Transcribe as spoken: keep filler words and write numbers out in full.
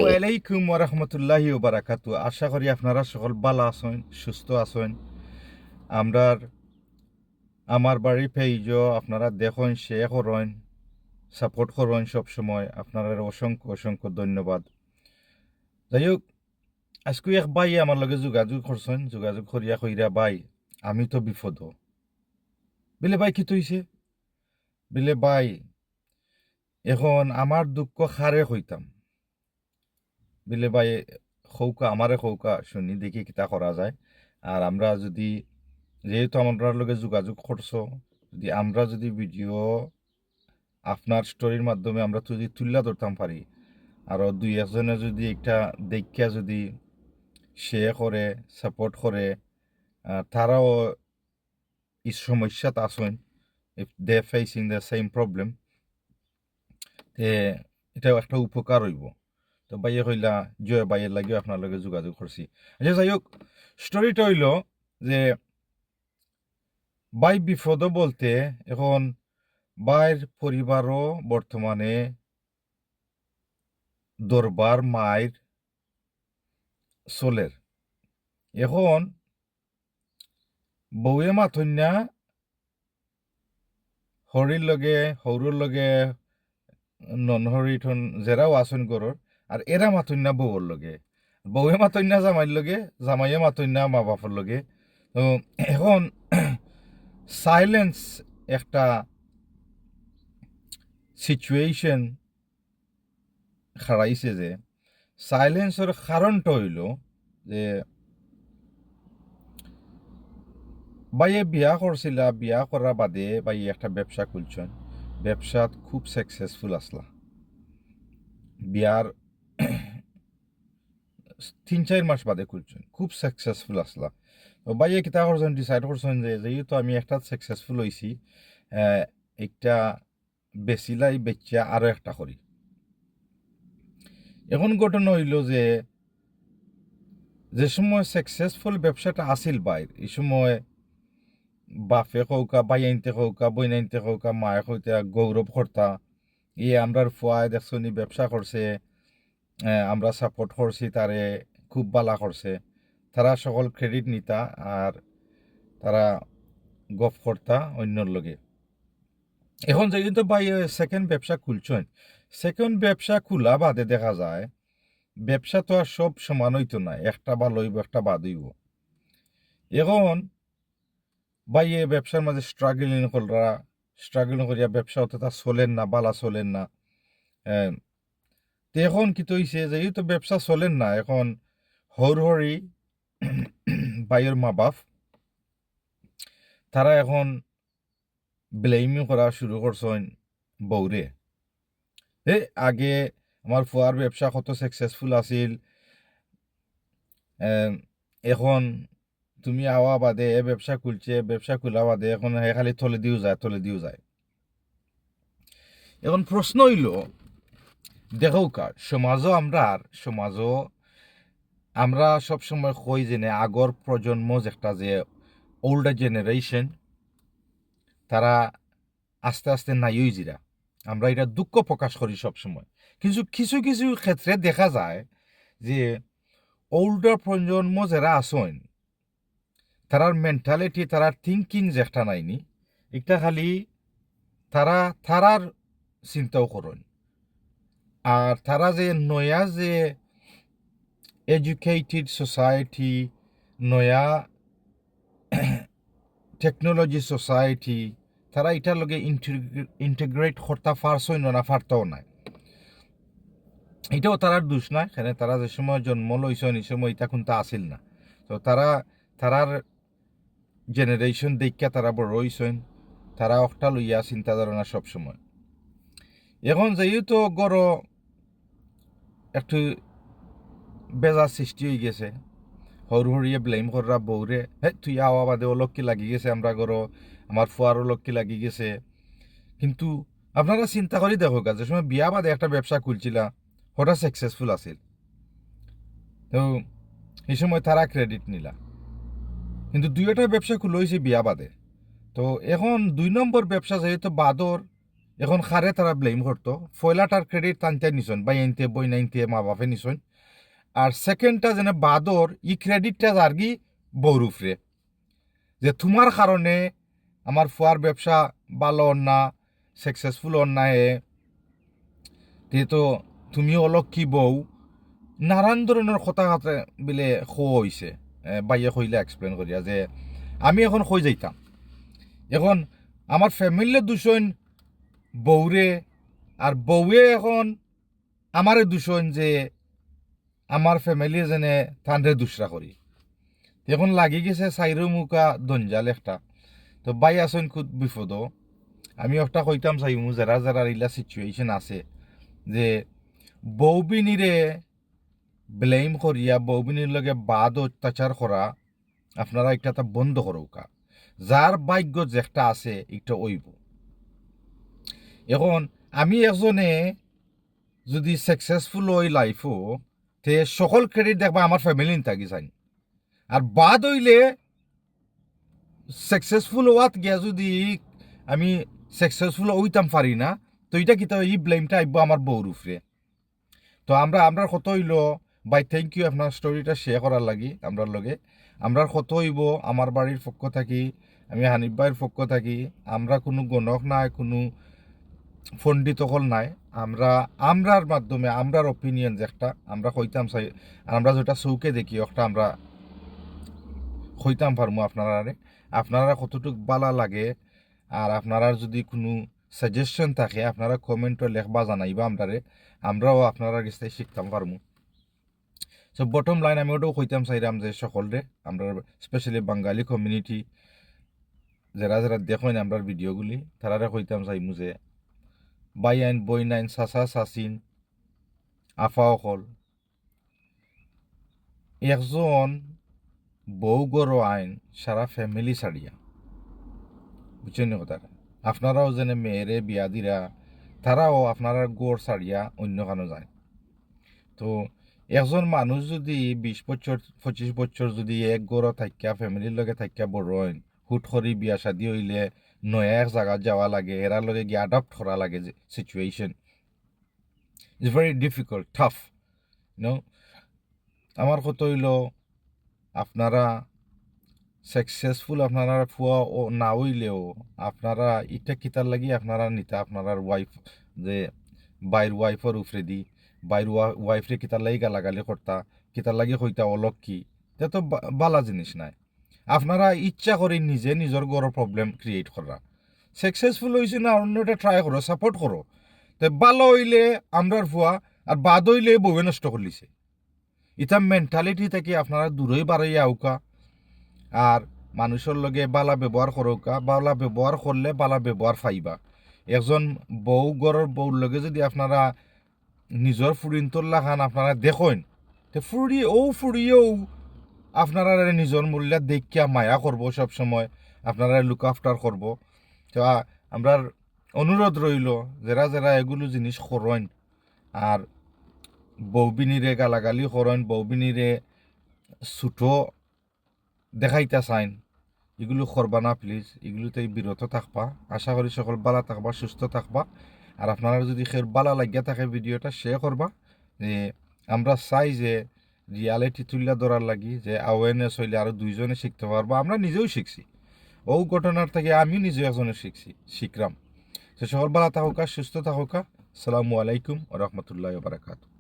ওয়ালাইকুম ওয়া রাহমাতুল্লাহি ওয়া বারাকাতু। আশা করি আপনারা সকল ভালা আছইন, সুস্থ আছইন। আমরার আমার বাড়ি পেজও আপনারা দেখইন, শেয়ার করইন, সাপোর্ট করইন সব সময়। আপনারারে অসংখ্য অসংখ্য ধন্যবাদ। যাই হোক, আইজকু এক ভাইয়ে আমার লগে যোগাযোগ করছইন, যোগাযোগ করিয়া কইরা, "ভাই, আমি তো বিপদো।" বিলে, "ভাই, কিতা অইছে?" বিলে, "ভাই, এখন আমার দুঃখ কারে কইতাম?" বিলে, "ভাই, কউক্কা, আমারে কউক্কা, শুনি দেখি কিতা করা যায়।" আর আমরা যুদি, যেহেতু আমরার লগে যোগাযোগ করছো, যুদি আমরা যুদি ভিডিও আপনার স্টোরির মাধ্যমে আমরা যুদি তুলিয়া ধরতাম পারি, আরও দুই একজনে যুদি একটা দেখিয়া যুদি শেয়ার করে, সাপোর্ট করে, আহ, তারাও এই সমস্যাত আছইন, if they facing the same problem, তে এটাও একটা উপকার অইবো। তো ভাইয়ে কইলা, "জি অয় ভাই, এর লাগিও আপনার লগে যোগাযোগ করছি।" আচ্ছা, যাই হোক, স্টোরিটা অইলো যে ভাই বিপদো বলতে এখন ভাইর পরিবারও বর্তমানে দরবার মাইর চলের। এখন বউয়ে মাতইন না হরির লগে, হউরর লগে, ননহরি ঠন যেরাও আছইন ঘরর, আর এরা মাতইন না বউর লগে, বউয়ে মাতইন না জামাইর লগে, জামাইয়ে মাতইন না মা বাপর লগে। তো এখন সাইলেন্স একটা সিচুয়েশন খাড়াইছে, যে সাইলেন্সর কারণটা অইলো যে ভাইয়ে বিয়া করছিলা, বিয়া করার বাদে ভাইয়ে একটা ব্যবসা খুলছইন, ব্যবসাত খুব সাকসেসফুল আছলা। বিয়ার তিন চাইর মাস বাদে খুলছইন, খুব সাকসেসফুল আছলা। তো ভাইয়ে কিতা করছইন, ডিসাইড করছইন যে যেহেতু আমি একটা সাকসেসফুল অইছি, আহ, একটা বেচিলাই, বেচিয়া আরো একটা করি। এখন ঘটনা অইলো যে, যে সময় সাকসেসফুল ব্যবসাটা আছিল ভাইর, এই সময় বাপে কউক্কা, ভাইয়াইন্তে কউক্কা, বইনাইন্তে কউক্কা, মায়ে কইতা, গৌরব করতা, "ইয়ে, আমরার ফুয়ায় দেখছো নি ব্যবসা করছে, আহ, আমরা সাপোর্ট করছি তারে, খুব ভালা করছে।" তারা সকল ক্রেডিট নিতা আর তারা গফ করতা অইন্যর লগে। এখন যেহেতু ভাইয়ে সেকেন্ড ব্যবসা খুলছইন, সেকেন্ড ব্যবসা খুলা বাদে দেখা যায় ব্যবসা তো আর সব সমান অইতো নায়, একটা ভালা অইবো, একটা বাদ অইবো। এখন ভাইয়ে ব্যবসার মাঝে স্ট্রাগলিং কররা, স্ট্রাগলিং করিয়া ব্যবসা অতটা চলের না, ভালা চলের না। এম, তে এখন কিতা অইছে, যেহেতু ব্যবসা চলের না, এখন হউর হরি ভাইর মা বাপ, তারা এখন ব্লেমিং করা শুরু করছইন বউরে। এ, আগে আমার ফুয়ার ব্যবসা কত সাকসেসফুল আছিল, এম, এখন তুমি আওয়া বাদে এ ব্যবসা খুলছে, ব্যবসা খুলা বাদে এখন হে খালি তলেদিউ যায়, তলেদিউ যায়। এখন প্রশ্ন অইলো, দেখউক্কা, সমাজও আমরার, সমাজও আমরা সব সময় কই যে নে, আগর প্রজন্ম যেটা, যে ওল্ডার জেনারেশন, তারা আস্তে আস্তে নাই অইযিরা। আমরা এটা দুঃখ প্রকাশ করি সব সময়। কিন্তু কিছু কিছু ক্ষেত্রে দেখা যায় যে ওল্ডার প্রজন্ম যেরা আছইন, তারার মেন্টালিটি, তারার থিংকিং যেটা নাইনি, একটা খালি তারা তারার চিন্তাও করইন। আর তারা যে নয়া যে এডুকেটেড সোসাইটি, নয়া টেকনোলজি সোসাইটি, তারা ইটার লগে ইন্টিগ্রে-, ইন্টিগ্রেট করতা পারছইন না, পারতাও নায়। ইটাও তারার দোষ নায়, কেনে তারা যে সময় জন্ম লইছইন, ই সময় ইতা কুন্তা আছিল না। তো তারা, তারার জেনারেশন দেখিয়া তারা বড় অইছইন, তারা অকটা লইয়া চিন্তা ধারণা সব সময়। এখন যেহেতু ঘরো একটু বেজার সৃষ্টি অইগেছে, হউর হরিয়ে ব্লেম কররা বউরে, "হে, তুই আওয়া বাদে অলক্ষ্মী লাগি গেছে আমরা ঘরো, আমার ফুয়ারও অলক্ষ্মী লাগি গেছে।" কিন্তু আপনারা চিন্তা করি দেখউক্কা, যে সময় বিয়া বাদে একটা ব্যবসা খুলছিলা, হঠাৎ সাকসেসফুল আছিল, তো এই সময় তারা ক্রেডিট নিলা, কিন্তু দুইটা ব্যবসা খুলা অইছে বিয়া বাদে। তো এখন দুই নম্বর ব্যবসা যেহেতু বাদর, এখন কারে তারা ব্লেম করতো? পয়লাটার ক্রেডিট তানতে নিছইন, ভাইয়াইন্তে, বইনাইন্তে, মা বাপে নিছইন। আর সেকেন্ডটা যেন বাদর, ই ক্রেডিটটা যারগি বউর উপরে। যে তোমার কারণে আমার ফুয়ার ব্যবসা ভালা অর না, সাকসেসফুল অর না হে, তে তো তুমি অলক্ষী বউ, নানান ধরনর কথা কাতা বিলে কওয়া অইছে। এ, ভাইয়ে কইলা এক্সপ্লেইন করিয়া যে আমি এখন কই যাইতাম, এখন আমার ফ্যামিলিয়ে দুষইন বউরে, আর বউয়ে এখন আমারে দুষইন যে আমার ফ্যামিলিয়ে যেন তানরে দুষরা করি। এখন লাগি গেছে চাইরো মুখা দঞ্জাল একটা। তো ভাই আছইন খুব বিপদো। আমি একটা কইতাম চাইমু, যারা যারা ইলা সিচুয়েশন আছে, যে বউবিনিরে ব্লেম করিয়া বউবিনির লগে বাদ অত্যাচার করা, আপনারা একটা তা বন্ধ করউক্কা। যার ভাগ্য যেটা আছে, একটা অইবো। এখন আমি একজনে যদি সাকসেসফুল অই লাইফো, তে সকল ক্রেডিট দেখবা আমার ফ্যামিলিন থাকি চাইন। আর বাদ অইলে সাকসেসফুল অওয়াত গিয়া যদি আমি সাকসেসফুল অইতাম পারি না, তো ইটা কিতা, ই ব্লেমটা আইবো আমার বউর উপরে। তো আমরা, আমরার কথা অইলো, ভাই, thank you আপনার স্টোরিটা শেয়ার করার লাগি আমরার লগে। আমরার কথা অইবো আমার বাড়ির পক্ষ থাকি, আমি হানিফ ভাইর পক্ষ থাকি, আমরা কুনু গণক নায়, কুনু পণ্ডিত অকল নায়। আমরা, আমরার মাধ্যমে, আমরার ওপিনিয়ন যেটা আমরা কইতাম চাই, আর আমরা যেটা চউখে দেখি, ওটা আমরা কইতাম পারমু আপনারারে। আপনারা কতটুক ভালা লাগে, আর আপনারার যদি কুনু সাজেশন থাকে, আপনারা কমেন্টো লেখবা, জানাইবা আমরারে, আমরাও আপনারার গেছ থাকি শিখতাম পারমু। So, বটম লাইন আমি ওটাও কইতাম চাইরাম যে সকলরে, আমরা স্পেশালি বাঙালি কমিউনিটি যারা যারা দেখইন আমরার ভিডিওগুলি, তারারে কইতাম চাইমু যে ভাইয়াইন, বইনাইন, চাচা, চাচিন, আফা অকল, একজন বউ ঘরো আইন সারা ফ্যামিলি ছাড়িয়া, বুঝছইন নি কথাটা? আপনারাও যেন মেয়েরে বিয়া দিরা, তারাও আপনারার ঘর ছাড়িয়া অন্য কানো যায়। তো একজন মানুষ যদি বিশ বছর, পঁচিশ বছর যদি এক ঘরো থাকিয়া, ফ্যামিলির লগে থাকিয়া বড় অইন, হুট করি বিয়া শাদি অইলে নয়া এক জাগাত যাওয়া লাগে, এরার লগে গিয়া অ্যাডাপ্ট করা লাগে যে situation, it's very difficult, tough, you know। আমার কথা অইলো, আপনারা সাকসেসফুল, আপনারার ফুয়া অ-, না অইলেও আপনারা ইটা কিতার লাগি আপনারা নিতা, আপনারার ওয়াইফ, যে ভাইর ওয়াইফর উপরেদি, ভাইর ওয়া-, ওয়াইফরে কিতার লাগি গালাগালি করতা, কিতার লাগি কইতা অলক্ষী, ইটা তো বা-, ভালা জিনিস নায়। আপনারা ইচ্ছা করি নিজে নিজর ঘরো প্রবলেম ক্রিয়েট কররা। সাকসেসফুল অইছো না, অন্যটা ট্রাই করো, সাপোর্ট করো। তে ভালা অইলে আমরার ফুয়া, আর বাদ অইলে বউয়ে নষ্ট করিলিছে। ইতা মেন্টালিটি থাকি আপনারা দূরই বারইয়া আউক্কা। আর মানুষর লগে ভালা ব্যবহার করউক্কা, ভালা ব্যবহার করলে ভালা ব্যবহার পাইবা। একজন বউ, ঘরর বউর লগে যদি আপনারা নিজর ফুড়িন্তর লাখান আপনারা দেখইন, তে ফুড়ি, অউ ফুড়িয়েও আপনারারে নিজর মূল্যা দেখিয়া মায়া করবো, সব সময় আপনারারে লুক আফটার করবো। তো আ-, আমরার অনুরোধ রইলো, যেরা যেরা এগুলো জিনিস করইন, আর বউবিনিরে গালাগালি করইন, বউবিনিরে ছুটো দেখাইতা চাইন, ইগুলো করবা না প্লিজ, ইগুলো থাকি বিরত থাকবা। আশা করি সকল ভালা থাকবা, সুস্থ থাকবা। আর আপনারার যদি কেউর ভালা লাগিয়া থাকে ভিডিওটা শেয়ার করবা। যে আমরা চাই যে রিয়ালিটি তুলিয়া ধরার লাগি, যে অ্যাওয়ারনেস অইলে আরো দুইজনে শিখতে পারবা। আমরা নিজেও শিখছি, অউ ঘটনার থাকি আমি নিজেও একজনে শিখছি, শিখরাম। তো সকল ভালা থাকউক্কা, সুস্থ থাকউক্কা। আসসালামু আলাইকুম ওয়া রাহমাতুল্লাহি ওয়া বারাকাতুহু।